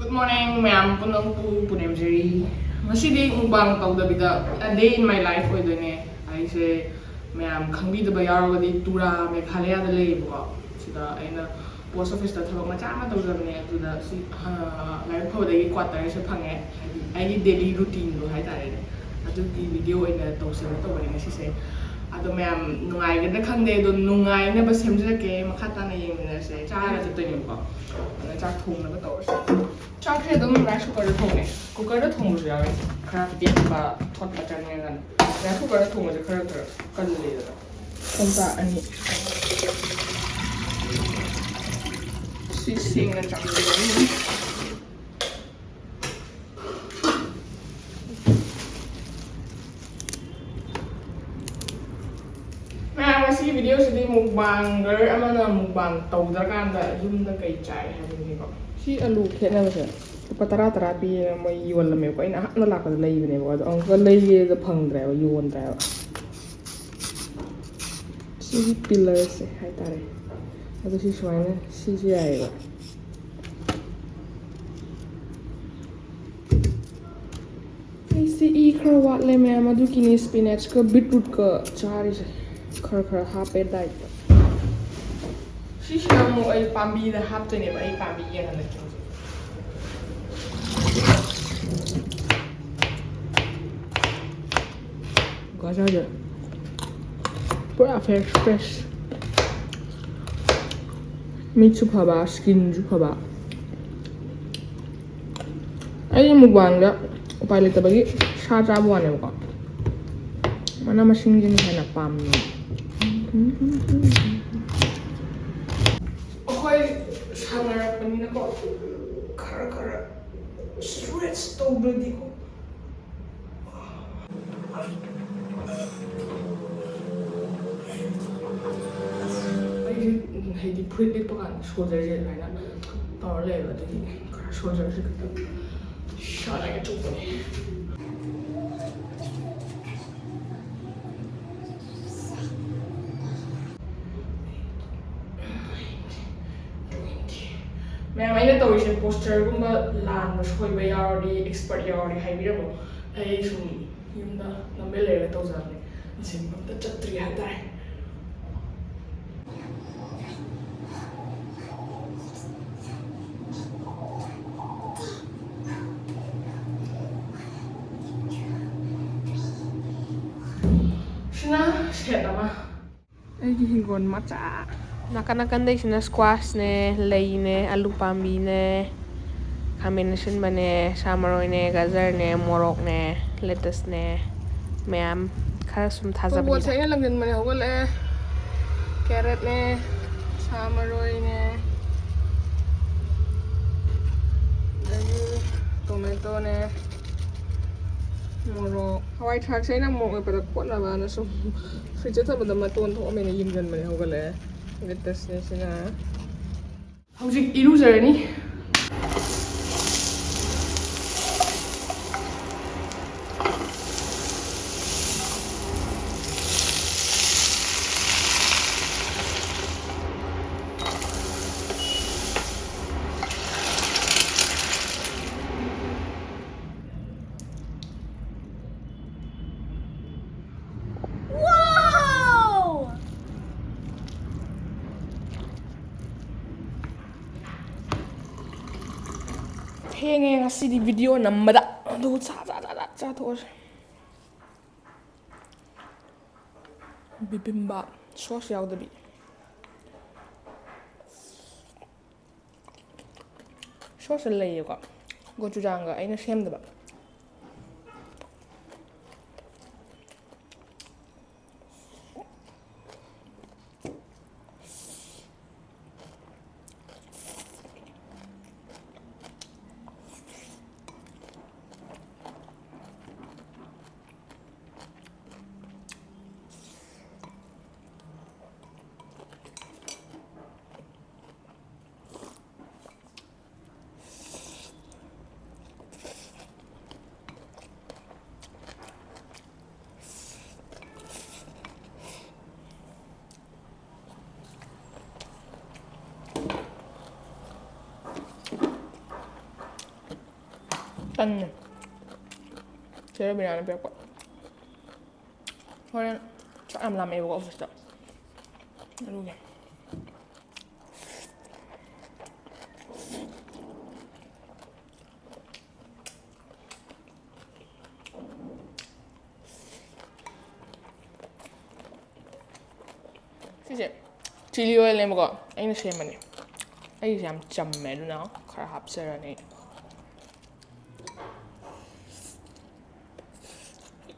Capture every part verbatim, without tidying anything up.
Good morning, ꯃꯌꯥꯝ ꯄꯨꯝꯅꯃꯛꯄꯨ ꯄꯨꯅꯦꯝꯖꯔꯤ꯫ ꯉꯁꯤꯗꯤ mukbang ꯇꯧꯗꯕꯤꯗ a day in my life ꯑꯣꯏꯗꯣꯏꯅꯦ꯫ ꯑꯩꯁꯦ, ꯃꯌꯥꯝ ꯈꯪꯕꯤꯗꯕ ꯌꯥꯎꯔꯒꯗꯤ, ꯇꯨꯔꯥ ꯃꯦꯘꯥꯂꯌꯥꯗ ꯂꯩꯌꯦꯕꯀꯣ꯫ ꯁꯤꯗ ꯑꯩꯅ post office ꯇ ꯊꯕꯛ ꯃꯆꯥ ꯑꯃ ꯇꯧꯖꯕꯅꯦ꯫ ꯑꯗꯨꯗ ꯁꯤ, ꯑ, ꯂꯥꯏꯕꯛ ꯐꯕꯗꯒꯤ quarter ꯁꯦ ꯐꯪꯉꯦ, ꯍꯥꯏꯗꯤ ꯑꯩꯒꯤ daily routine ꯗꯣ ꯍꯥꯏꯇꯥꯔꯦꯅꯦ꯫ ꯑꯗꯨꯒꯤ video ꯑꯣꯏꯅ ꯇꯧꯁꯦꯅ ꯇꯧꯕꯅꯦ ꯉꯁꯤꯁꯦ꯫ ꯑꯗꯣ ꯃꯌꯥꯝ ꯅꯨꯡꯉꯥꯏꯒꯗ꯭ꯔꯥ ꯈꯪꯗꯦ, ꯑꯗꯣ ꯅꯨꯡꯉꯥꯏꯅꯕ ꯁꯦꯝꯖꯔꯛꯀꯦ꯫ ꯃꯈꯥ ꯇꯥꯅ ꯌꯦꯡꯃꯤꯟꯅꯔꯁꯦ꯫ ꯆꯥꯔꯒ ꯆꯠꯇꯣꯏꯅꯦꯕꯀꯣ꯫ ꯑꯗꯨꯅ ꯆꯥꯛ ꯊꯣꯡꯅꯕ ꯇꯧꯔꯁꯦ꯫ ꯆꯥꯛꯁꯦ ꯑꯗꯨꯝ rice cooker ꯗ ꯊꯣꯡꯉꯦ꯫ Cooker ꯗ ꯊꯣꯡꯕꯁꯨ ꯌꯥꯎꯋꯦ꯫ ꯈꯔ ꯄꯦꯠꯄ ꯊꯣꯠꯄ ꯆꯥꯅꯤꯡꯉꯒꯅ꯫ Rice cooker ꯗ ꯊꯣꯡꯕꯁꯦ ꯈꯔ ꯈꯔ ꯀꯜꯂꯦꯗꯅ꯫ ꯀꯣꯝꯄꯥꯛ ꯑꯅꯤ꯫ ꯁꯤ ꯁꯦꯡꯅ ꯆꯥꯝꯊꯣꯛꯑꯅꯤ꯫ ꯃꯌꯥꯝ, ꯉꯁꯤꯒꯤ video ꯁꯤꯗꯤ mukbanger ꯑꯃꯅ mukbang ꯇꯧꯗ꯭ꯔꯀꯥꯟꯗ ꯌꯨꯝꯗ ꯀꯩ ꯆꯥꯏ ꯍꯥꯏꯕꯅꯤꯀꯣ꯫ ꯁꯤ ꯑꯂꯨ ꯈꯦꯠꯅꯕꯁꯦ ꯂꯨꯄꯥ ꯇꯔꯥ ꯇꯔꯥ ꯄꯤꯌꯦꯅ ꯃꯣꯏ ꯌꯣꯜꯂꯝꯃꯦꯕꯀꯣ꯫ ꯑꯩꯅ ꯑꯍꯥꯟꯕ ꯂꯥꯛꯄꯗ ꯂꯩꯕꯅꯦꯕꯀꯣ꯫ ꯑꯗꯣ ꯑꯃꯨꯛꯀ ꯂꯩꯒꯦꯗ ꯐꯪꯗ꯭ꯔꯦꯕ, ꯌꯣꯟꯗ꯭ꯔꯦꯕ꯫ ꯁꯤꯒꯤ pillar ꯁꯦ ꯍꯥꯏꯇꯥꯔꯦ꯫ ꯑꯗꯣ ꯁꯤ ꯁꯨꯃꯥꯏꯅ, ꯁꯤꯁꯨ ꯌꯥꯏꯑꯕ꯫ ꯑꯩꯁꯦ ꯏ ꯈꯔ ꯋꯥꯠꯂꯦ ꯃꯌꯥꯝ, ꯑꯗꯨꯒꯤꯅꯤ spinach ꯀ beetroot ꯀ ꯆꯥꯔꯤꯁꯦ꯫ ꯈꯔ ꯈꯔ ꯍꯥꯞꯄꯦ diet ꯇ꯫ ꯁꯤꯁꯤꯅ ꯑꯃꯨꯛ ꯑꯩ ꯄꯥꯝꯕꯤꯗ ꯍꯥꯞꯇꯣꯏꯅꯦꯕ, ꯑꯩ ꯄꯥꯝꯕꯤ ꯌꯦꯡꯍꯜꯂꯛꯀꯦ ꯍꯧꯖꯤꯛ꯫ ꯒꯖꯔꯁꯦ ꯄꯨꯔꯥ fresh, fresh꯫ ꯃꯤꯠꯁꯨ ꯐꯕ, skin ꯁꯨ ꯐꯕ꯫ ꯑꯩ mukbang ꯗ ꯎꯄꯥꯏ ꯂꯩꯇꯕꯒꯤ ꯁꯥ ꯆꯥꯕ ꯋꯥꯅꯦꯕꯀꯣ꯫ ꯃꯅꯥ ꯃꯁꯤꯡꯁꯤꯅ ꯍꯦꯟꯅ ꯄꯥꯝꯃꯦ꯫ ꯑꯩꯈꯣꯏ ꯁꯥꯟꯅꯔꯛꯄꯅꯤꯅꯀꯣ, ꯈꯔ ꯈꯔ stretch ꯇꯧꯗ꯭ꯔꯗꯤꯀꯣ꯫ ꯑꯩꯁꯦ ꯍꯥꯏꯗꯤ ꯐꯨꯔꯤꯠ ꯂꯤꯠꯄ ꯀꯥꯟꯗ shoulder ꯁꯦ ꯑꯗꯨꯃꯥꯏꯅ ꯇꯧꯔ ꯂꯩꯌꯦꯕ, ꯑꯗꯨꯒꯤ ꯈꯔ shoulder ꯁꯦ ꯈꯤꯇꯪ ꯁꯥꯟꯅꯒꯦ ꯇꯧꯕꯅꯦ꯫ ꯃꯌꯥꯝ, ꯑꯩꯅ ꯇꯧꯔꯤꯁꯦ ꯄꯣꯁꯇꯔꯒꯨꯝꯕ ꯂꯥꯟꯕ ꯁꯣꯏꯕ ꯌꯥꯎꯔꯗꯤ ꯑꯦꯛꯁꯄꯔꯠ ꯌꯥꯎꯔꯗꯤ ꯍꯥꯏꯕꯤꯔꯝꯃꯣ꯫ ꯑꯩ ꯁꯨꯝ ꯌꯨꯝꯗ ꯅꯝꯕ ꯂꯩꯔꯒ ꯇꯧꯖꯕꯅꯦ꯫ ꯖꯤꯝ ꯑꯝꯇ ꯆꯠꯇ꯭ꯔꯤ ꯍꯥꯏꯇꯥꯔꯦ꯫ ꯁꯤꯅ ꯁꯦꯠ ꯑꯃ꯫ ꯑꯩꯒꯤ ꯍꯤꯡꯒꯣꯜ ꯃꯆꯥ꯫ ꯅꯥꯀꯟ ꯅꯥꯀꯟꯗꯩꯁꯤꯅ ꯁ꯭ꯀ꯭ꯋꯥꯁꯅꯦ, ꯂꯩꯅꯦ, ꯑꯂꯨ ꯄꯥꯝꯕꯤꯅꯦ, ꯈꯥꯃꯦꯟ ꯑꯁꯤꯟꯕꯅꯦ, ꯁꯥ ꯃꯔꯣꯏꯅꯦ, ꯒꯖꯔꯅꯦ, ꯃꯣꯔꯣꯛꯅꯦ, ꯂꯦꯇꯁꯅꯦ, ꯃꯌꯥꯝ ꯈꯔ ꯁꯨꯝ ꯊꯥꯖꯕꯅꯤꯗ꯫ ꯇꯣꯔꯕꯣꯠꯁꯦ ꯑꯩꯅ ꯂꯪꯁꯤꯟꯕꯅꯦ, ꯍꯧꯒꯠꯂꯛꯑꯦ꯫ ꯀꯦꯔꯠꯅꯦ, ꯁꯥ ꯃꯔꯣꯏꯅꯦ, ꯑꯗꯒꯤ ꯇꯣꯃꯦꯇꯣꯅꯦ, ꯃꯣꯔꯣꯛ꯫ ꯍꯋꯥꯏ ꯊ꯭ꯔꯥꯛꯁꯦ ꯑꯩꯅ ꯃꯣꯔꯣꯛ ꯃꯦꯠꯄꯗ ꯀꯣꯠꯅꯕꯅ ꯁꯨꯝ ꯐ꯭ꯔꯤꯖꯇ ꯊꯝꯕꯗ ꯃꯇꯣꯟ ꯊꯣꯛꯑꯝꯃꯦꯅ ꯌꯨꯡꯁꯤꯟꯕꯅꯦ, ꯍꯧꯒꯠꯂꯛꯑꯦ꯫ ꯂꯦꯇꯁꯅꯦ ꯁꯤꯅ꯫ ꯍꯧꯖꯤꯛ ꯏꯔꯨꯖꯔꯅꯤ꯫ ꯊꯦꯡꯉꯦ ꯉꯁꯤꯗꯤ ꯚꯤꯗꯤꯑꯣ ꯅꯝꯕꯗ꯫ ꯑꯗꯨ ꯆꯥ, ꯆꯥ, ꯆꯥ, ꯆꯥ, ꯆꯥꯊꯣꯛꯑꯁꯦ꯫ ꯕꯤꯕꯤꯝꯕꯥꯞ ꯁꯣꯁ ꯌꯥꯎꯗꯕꯤ꯫ ꯁꯣꯁꯇ ꯂꯩꯌꯦꯀꯣ, ꯒꯣꯆꯨꯖꯥꯡꯒ ꯑꯩꯅ ꯁꯦꯝꯗꯕ꯫ ꯇꯟꯅꯦ꯫ ꯆꯦ ꯔꯕꯤꯅꯥꯅ ꯄꯤꯔꯛꯄ꯫ ꯍꯣꯔꯦꯟ ꯆꯥꯛ ꯌꯥꯝ ꯂꯥꯝꯃꯛꯑꯦꯕꯀꯣ ꯑꯣꯐꯤꯁꯇ꯫ ꯑꯗꯨꯒꯤ꯫ ꯁꯤꯁꯦ ꯆꯤꯂꯤ ꯑꯣꯏꯜꯅꯦꯕꯀꯣ, ꯑꯩꯅ ꯁꯦꯝꯕꯅꯦ꯫ ꯑꯩꯁꯦ ꯌꯥꯝ ꯆꯝꯃꯦ, ꯑꯗꯨꯅ ꯈꯔ ꯍꯥꯞꯆꯔꯅꯤ꯫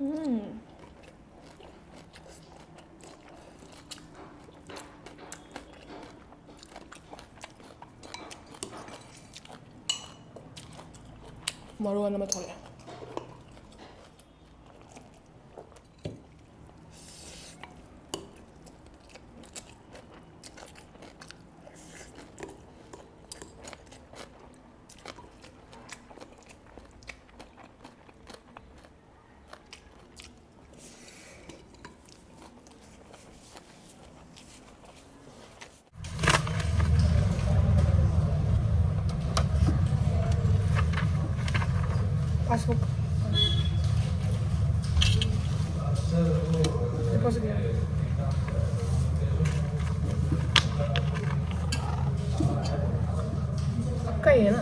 ꯎꯝ꯫ ꯃꯔꯣꯟ ꯑꯃ ꯊꯣꯛꯂꯛꯑꯦ꯫ Passbook. Deposit. ꯀꯩꯅꯣ?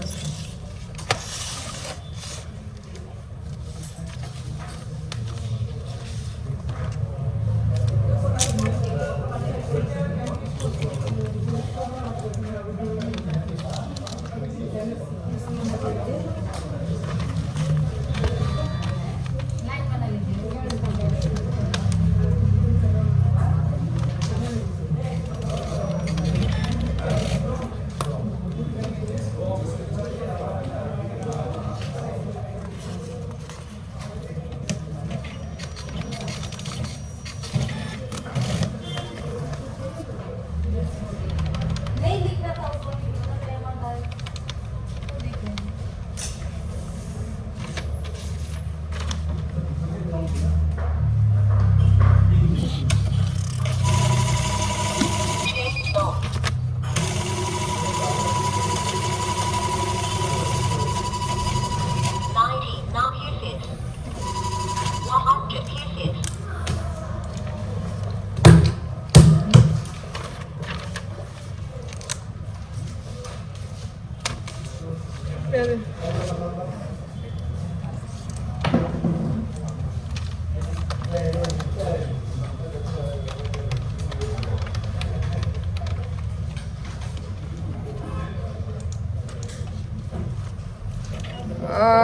आ,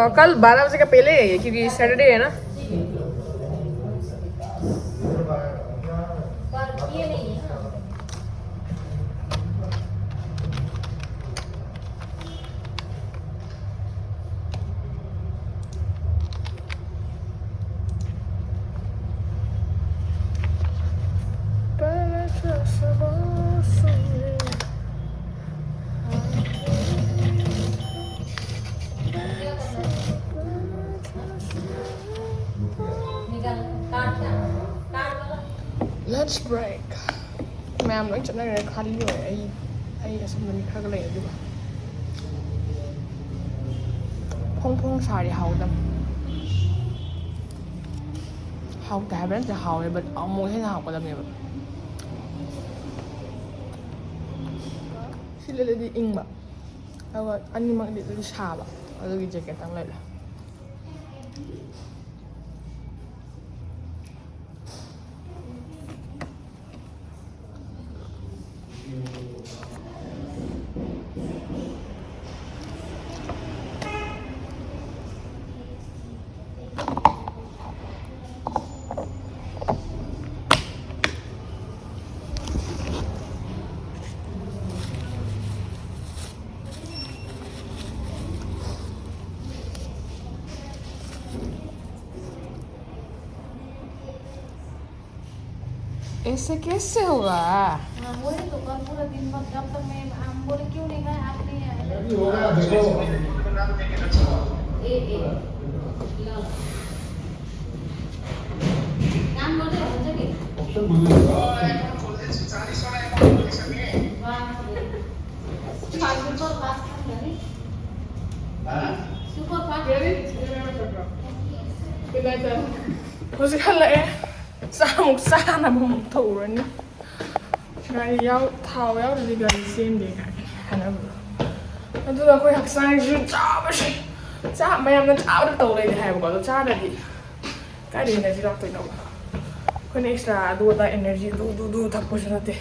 कल बारह बजे का पहले है ये, क्योंकि सैटरडे है ना। Lunch break. ꯃꯌꯥꯝ ꯂꯣꯏ ꯆꯠꯅꯈ꯭ꯔꯦ, ꯈꯥꯂꯤ ꯑꯣꯏꯔꯦ꯫ ꯑꯩ ꯑꯩ ꯑꯁꯣꯝꯗ ꯃꯤ ꯈꯔꯒ ꯂꯩ꯫ ꯑꯗꯨꯒ ꯐꯣꯡ ꯐꯣꯡ ꯁꯥꯔꯤ ꯍꯥꯎꯗꯝ꯫ ꯍꯥꯎꯇꯦ ꯍꯥꯏꯕ ꯅꯠꯇꯦ, ꯍꯥꯎꯋꯦ, but ꯑꯃꯨꯛ ꯍꯦꯟꯅ ꯍꯥꯎꯒꯗꯕꯅꯦꯕ꯫ ꯁꯤ ꯂꯤꯠꯂꯗꯤ ꯏꯪꯕ, ꯑꯗꯨꯒ ꯑꯅꯤꯃꯛ ꯂꯤꯠꯂꯗꯤ ꯁꯥꯕ꯫ ꯑꯗꯨꯒꯤ ꯖꯦꯀꯦꯠꯇꯪ ꯂꯩꯔꯦ꯫ ऐसे कैसे होगा? हाँ, वही तो, कल पूरा दिन भर जब तक मैं, हम बोले, "क्यों नहीं खाए?" आप नहीं आए। अभी हो गया, देखो। ए, ए, लो। काम बोले, हो जाएगी। ऑप्शन बोलिए। बाप रे। सुपर फास्ट है, नहीं? हाँ? Super fast. ꯍꯧꯖꯤꯛ ꯍꯜꯂꯛꯑꯦ꯫ ꯆꯥꯃꯨꯛ ꯆꯥꯅꯕ ꯑꯃꯨꯛ ꯊꯣꯛꯎꯔꯅꯤ꯫ ꯒꯥꯔꯤ ꯌꯥꯎ-, ꯊꯥꯎ ꯌꯥꯎꯗ꯭ꯔꯗꯤ ꯒꯥꯔꯤ ꯆꯦꯟꯗꯦ ꯀꯥꯏꯅ ꯍꯥꯏꯅꯕꯗꯣ꯫ ꯑꯗꯨꯅ ꯑꯩꯈꯣꯏ ꯍꯛꯆꯥꯡꯁꯤꯁꯨ ꯆꯥꯕꯁꯤ, ꯆꯥꯛ ꯃꯌꯥꯝꯅ ꯆꯥꯕꯗ ꯇꯧ ꯂꯩꯔꯦ ꯍꯥꯏꯕꯀꯣ꯫ ꯑꯗꯣ ꯆꯥꯗ꯭ꯔꯗꯤ ꯀꯥꯏꯗ energy ꯂꯥꯛꯇꯣꯏꯅꯣꯕ? ꯑꯩꯈꯣꯏꯅ extra ꯑꯗꯨ ꯑꯗꯥ energy ꯑꯗꯨ ꯑꯗꯨ ꯑꯗꯨ ꯊꯛꯄꯁꯨ ꯅꯠꯇꯦ꯫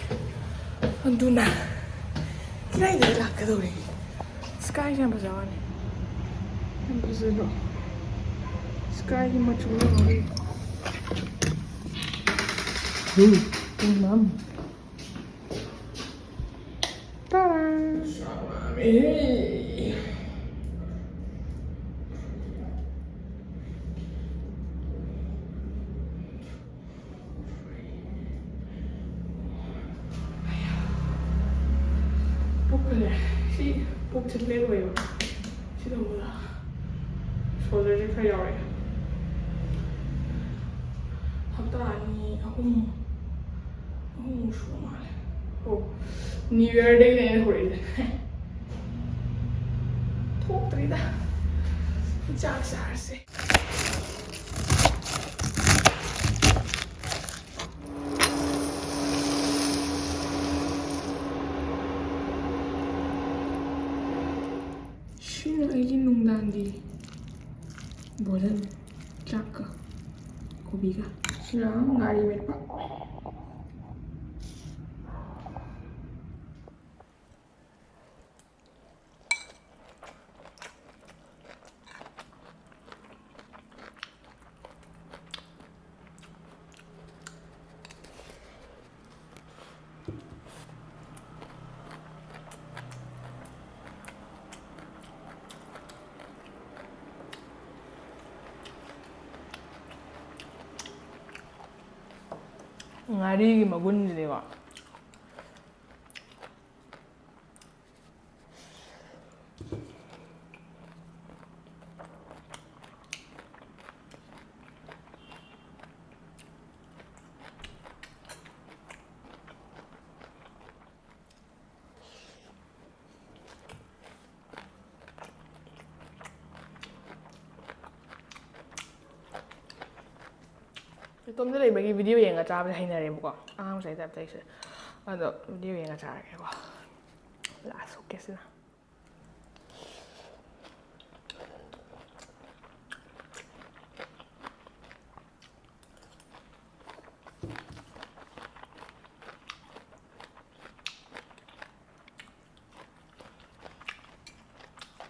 ꯑꯗꯨꯅ ꯀꯗꯥꯏꯗꯒꯤ ꯂꯥꯛꯀꯗꯧꯔꯤꯒꯦ? Skyꯁꯦ ꯌꯥꯝ ꯐꯖꯕ ꯋꯥꯅꯤ꯫ ꯌꯥꯝ ꯐꯖꯗ꯭ꯔꯣ? Skyꯒꯤ ꯃꯆꯨ ꯌꯦꯡꯉꯣ꯫ ꯎꯝ, ꯎꯝ, ꯃꯝ꯫ ꯇꯥꯔꯥ! ꯄꯨꯛꯀꯅꯦ, ꯁꯤ ꯄꯨꯛꯁꯦ flat ꯑꯣꯏꯌꯦꯕ꯫ ꯁꯤ ꯇꯧꯕꯗ shoulderꯁꯦ ꯈꯔ ꯌꯥꯎꯔꯛꯑꯦ꯫ ꯍꯞꯇꯥ ꯑꯅꯤ, ꯑꯍꯨꯝ, ꯑꯍꯨꯝꯃꯨꯛ ꯁꯨꯔ ꯃꯥꯜꯂꯦ꯫ ꯑꯣ, New Yearꯗꯒꯤꯅꯦ ꯑꯩꯅ ꯍꯧꯔꯛꯏꯁꯦ꯫ ꯊꯣꯛꯇ꯭ꯔꯤꯗ꯫ ꯆꯥꯛ ꯆꯥꯔꯁꯦ꯫ ꯁꯤꯅ ꯑꯩꯒꯤ ꯅꯨꯡꯗꯥꯡꯒꯤ ꯕꯣꯂꯟ ꯆꯥꯛꯀ ꯀꯣꯕꯤꯒ꯫ ꯁꯤꯅ ꯉꯥꯔꯤ ꯃꯦꯠꯄ꯫ ꯉꯥꯔꯤꯒꯤ ꯃꯒꯨꯟꯁꯤꯗꯤꯀꯣ꯫ ꯏꯇꯣꯝꯗ ꯂꯩꯕꯒꯤ video ꯌꯦꯡꯉ ꯆꯥꯕꯁꯦ ꯍꯩꯅꯔꯦꯕꯀꯣ, ꯑꯉꯥꯡ ꯃꯆꯥꯒꯤ typeꯇ ꯑꯩꯁꯦ꯫ ꯑꯗꯣ video ꯌꯦꯡꯉ ꯆꯥꯔꯒꯦꯀꯣ꯫ Last ꯍꯨꯛꯀꯦ ꯁꯤꯅ꯫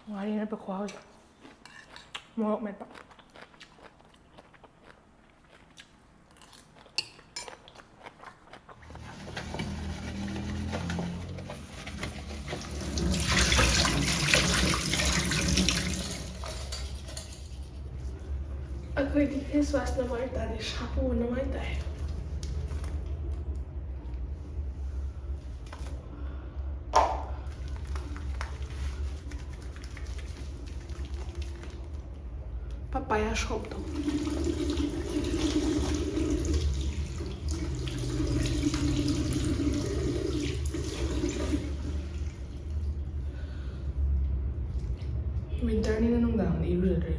ꯉꯥꯔꯤ ꯃꯦꯠꯄ ꯈꯨꯍꯥꯎꯁꯦ꯫ ꯃꯣꯔꯣꯛ ꯃꯦꯠꯄ꯫ ꯑꯩꯈꯣꯏꯗꯤ face washꯅ ꯃꯥꯏ ꯇꯥꯗꯦ, shampooꯅ ꯃꯥꯏ ꯇꯥꯏ꯫ Papaya soupꯇꯣ꯫ Winterꯅꯤꯅ ꯅꯨꯡꯗꯥꯡꯗ ꯏꯔꯨꯖꯗ꯭ꯔꯦ꯫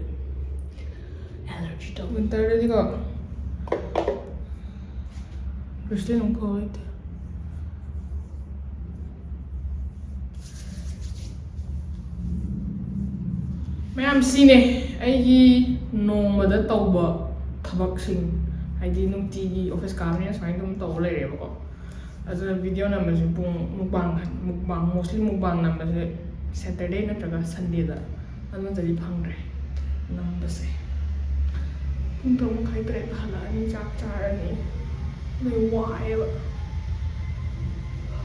Allergy ꯇꯧ꯫ Winterꯗꯗꯤꯀꯣ, Vaseline ꯑꯃꯨꯛ ꯐꯥꯎ ꯂꯩꯇꯦ꯫ ꯃꯌꯥꯝ, ꯁꯤꯅꯦ ꯑꯩꯒꯤ ꯅꯣꯡꯃꯗ ꯇꯧꯕ ꯊꯕꯛꯁꯤꯡ꯫ ꯍꯥꯏꯗꯤ ꯅꯨꯡꯇꯤꯒꯤ office ꯀꯥꯕꯅꯤꯅ ꯁꯨꯃꯥꯏꯅ ꯑꯗꯨꯝ ꯇꯧꯔ ꯂꯩꯔꯦꯕꯀꯣ꯫ ꯑꯗꯨꯅ video ꯅꯝꯕꯁꯦ ꯄꯨꯡ mukbang, mukbang, mostly mukbang ꯅꯝꯕꯁꯦ Saturday ꯅꯠꯇ꯭ꯔꯒ Sundayꯗ, ꯑꯗꯨ ꯅꯠꯇ꯭ꯔꯗꯤ ꯐꯪꯗ꯭ꯔꯦ ꯅꯝꯕꯁꯦ꯫ ꯄꯨꯡ ꯇꯔꯨꯛ ꯃꯈꯥꯏ ꯇꯔꯦꯠꯇ ꯍꯜꯂꯛꯑꯅꯤ, ꯆꯥꯛ ꯆꯥꯔꯅꯤ꯫ ꯑꯗꯩ ꯋꯥꯏꯑꯦꯕ꯫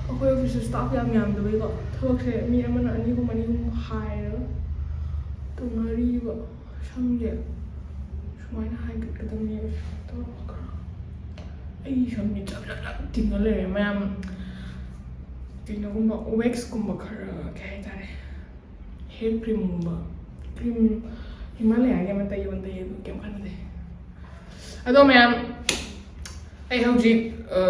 ꯑꯩꯈꯣꯏ officeꯇ staff ꯌꯥꯝ ꯌꯥꯝꯗꯕꯩꯀꯣ, ꯊꯕꯛꯁꯦ ꯃꯤ ꯑꯃꯅ ꯑꯅꯤ ꯑꯍꯨꯝ, ꯑꯅꯤ ꯑꯍꯨꯝ ꯍꯥꯏꯔꯒ ꯇꯧꯅꯔꯤꯕ꯫ ꯁꯝꯁꯦ ꯁꯨꯃꯥꯏꯅ ꯍꯥꯏꯒꯠꯀꯗꯕꯅꯦꯕ꯫ ꯇꯧꯔꯒ ꯑꯩ ꯁꯝꯁꯦ ꯆꯞ ꯆꯞ ꯆꯞ ꯇꯤꯡꯉ ꯂꯩꯔꯦ ꯃꯌꯥꯝ꯫ ꯀꯩꯅꯣꯒꯨꯝꯕ, waxꯀꯨꯝꯕ ꯈꯔ, ꯀꯩ ꯍꯥꯏꯇꯥꯔꯦ, hair creamꯒꯨꯝꯕ꯫ Cream Himalayaꯒꯤ ꯑꯃ ꯇꯩꯌꯣꯅ ꯇꯩꯌꯦ, ꯑꯗꯨ ꯀꯩꯝ ꯀꯥꯟꯅꯗꯦ꯫ ꯑꯗꯣ ꯃꯌꯥꯝ, ꯑꯩ ꯍꯧꯖꯤꯛ, ꯑ,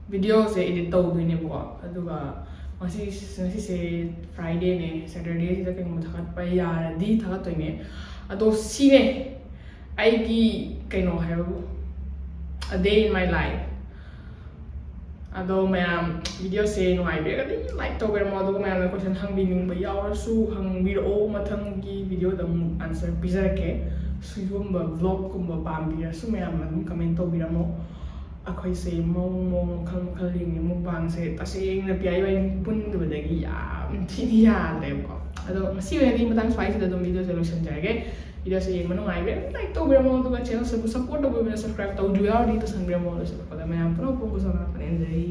videoꯁꯦ edit ꯇꯧꯗꯣꯏꯅꯦꯕꯀꯣ꯫ ꯑꯗꯨꯒ ꯉꯁꯤ, ꯉꯁꯤꯁꯦ Fridayꯅꯦ, Saturdayꯁꯤꯗ ꯀꯩꯒꯨꯝꯕ ꯊꯥꯒꯠꯄ ꯌꯥꯔꯗꯤ ꯊꯥꯒꯠꯇꯣꯏꯅꯦ꯫ ꯑꯗꯣ ꯁꯤꯅꯦ ꯑꯩꯒꯤ ꯀꯩꯅꯣ ꯍꯥꯏꯕꯕꯨ, a day in my life꯫ ꯑꯗꯣ ꯃꯌꯥꯝ, videoꯁꯦ ꯅꯨꯡꯉꯥꯏꯕꯤꯔꯒꯗꯤ like ꯇꯧꯕꯤꯔꯝꯃꯣ, ꯑꯗꯨꯒ ꯃꯌꯥꯝꯅ question ꯍꯪꯕꯤꯅꯤꯡꯕ ꯌꯥꯎꯔꯁꯨ ꯍꯪꯕꯤꯔꯛꯑꯣ, ꯃꯊꯪꯒꯤ videoꯗ ꯑꯃꯨꯛ answer ꯄꯤꯖꯔꯛꯀꯦ꯫ ꯁꯤꯒꯨꯝꯕ vlogꯀꯨꯝꯕ ꯄꯥꯝꯕꯤꯔꯁꯨ ꯃꯌꯥꯝ ꯑꯗꯨꯝ comment ꯇꯧꯕꯤꯔꯝꯃꯣ꯫ ꯑꯩꯈꯣꯏꯁꯦ ꯃꯑꯣꯡ ꯃꯑꯣꯡ ꯃꯈꯜ ꯃꯈꯜ ꯌꯦꯡꯉꯦ꯫ ꯃꯨꯛꯕꯥꯡꯁꯦ ꯇꯁꯦꯡꯅ ꯄꯤꯌꯥ ꯏꯕꯥꯅꯤ ꯄꯨꯟꯗꯕꯗꯒꯤ ꯌꯥꯝ ꯊꯤꯅ ꯌꯥꯗ꯭ꯔꯦꯕꯀꯣ꯫ ꯑꯗꯣ ꯉꯁꯤ ꯑꯣꯏꯅꯗꯤ ꯃꯇꯥꯡ ꯁ꯭ꯋꯥꯏꯁꯤꯗ ꯑꯗꯨꯝ ꯚꯤꯗꯤꯑꯣꯁꯦ ꯂꯣꯏꯁꯤꯟꯖꯔꯒꯦ꯫ ꯚꯤꯗꯤꯑꯣꯁꯦ ꯌꯦꯡꯕ ꯅꯨꯡꯉꯥꯏꯕꯤꯔꯒꯗꯤ ꯂꯥꯏꯛ ꯇꯧꯕꯤꯔꯝꯃꯣ, ꯑꯗꯨꯒ ꯆꯦꯅꯦꯜꯁꯤꯕꯨ ꯁꯞꯄꯣꯔꯠ ꯇꯧꯕꯤꯕꯅ ꯁꯕꯁꯀ꯭ꯔꯥꯏꯕ ꯇꯧꯗ꯭ꯔꯤꯕ ꯌꯥꯎꯔꯗꯤ ꯇꯧꯁꯟꯕꯤꯔꯝꯃꯣ꯫ ꯂꯣꯏꯁꯤꯜꯂꯛꯄꯗ ꯃꯌꯥꯝ ꯄꯨꯝꯅꯃꯛꯄꯨ ꯈꯨꯁꯝꯅ ꯄꯦꯟꯖꯔꯤ꯫